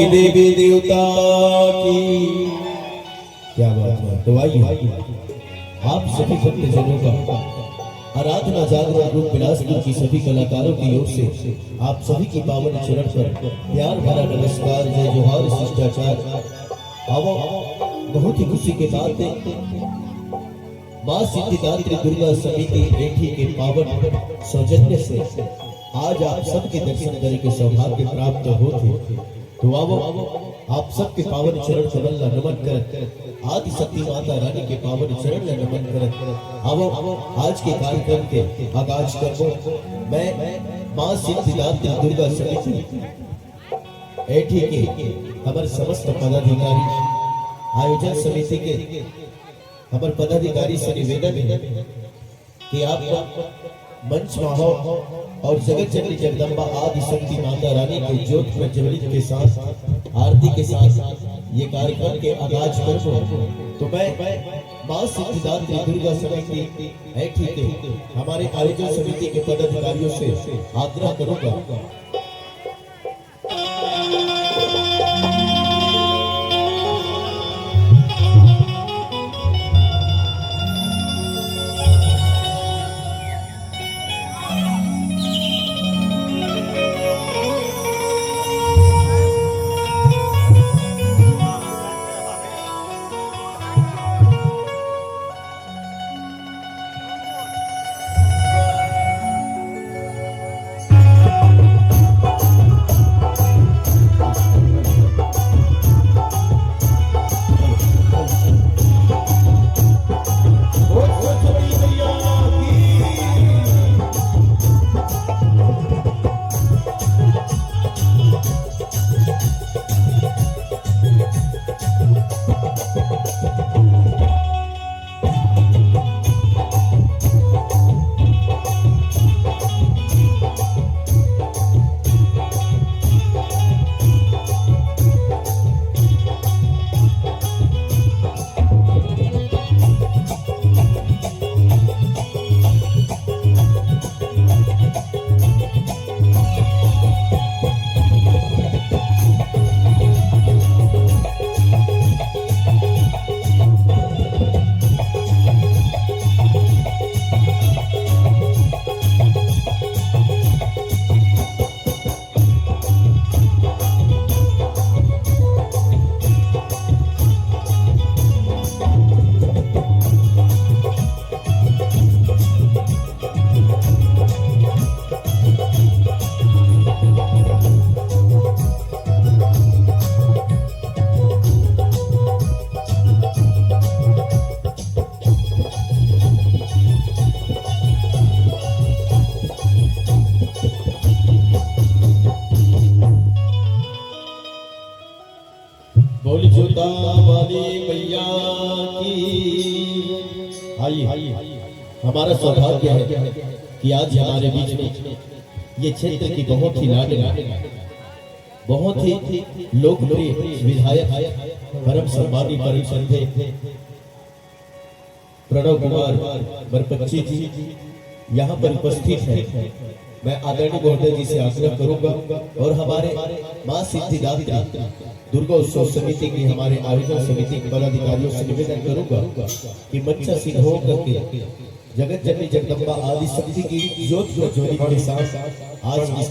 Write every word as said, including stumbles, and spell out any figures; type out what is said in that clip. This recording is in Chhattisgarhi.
देवी देवता की। क्या बात है। तो आइए, आप सभी भक्तजनों का आराधना जागरण रूप बिलासपुर की सभी कलाकारों की ओर से आप सभी की पावन चरण पर प्यार भरा नमस्कार, जय जोहार, शिष्टाचार। आवो, बहुत ही खुशी के साथ माँ सिद्धिदात्री दुर्गा समिति एठी के पावन सौजन्य से आज आप सबके दर्शन करे के सौभाग्य प्राप्त होत हे। तो आवो, आप सबके पावन चरण कमल ला नमन करत, आदि शक्ति माता रानी के पावन चरण ला नमन करत, आवो, आज के कार्यक्रम के आगाज करबो। मैं माँ सिद्धिदात्री दुर्गा समिति एठी के हमर समस्त पदाधिकारी, आयोजन समिति के हमर पदाधिकारी से निवेदन है कि आप मंच में हो और जगत जननी जगदम्बा आदि शक्ति माता रानी के ज्योत प्रज्वलित के साथ, आरती के साथ ये कार्यक्रम के आगाज कर दो। तो मैं माँ सिद्धिदात्री दुर्गा समिति एठी के हमारे आयोजन समिति के पदाधिकारियों से आग्रह करूंगा। बोल जोता वाली मैया की। आइए, हमारा सौभाग्य है कि आज हमारे बीच में ये क्षेत्र की बहुत ही लाडली, बहुत ही लोकप्रिय विधायक, परम सम्मानी, परम श्रद्धेय प्रणव कुमार बरपच्ची जी यहाँ पर उपस्थित हैं। मैं आदरणीय महोदय जी से आग्रह करूंगा और हमारे माँ सिद्धिदात्री दुर्गा उत्सव समिति की, हमारे आयोजन समिति के पदाधिकारियों से निवेदन करूंगा कि मंच से हो करके जगत जननी जगदम्बा आदि शक्ति की ज्योत प्रज्वलित के साथ आज इस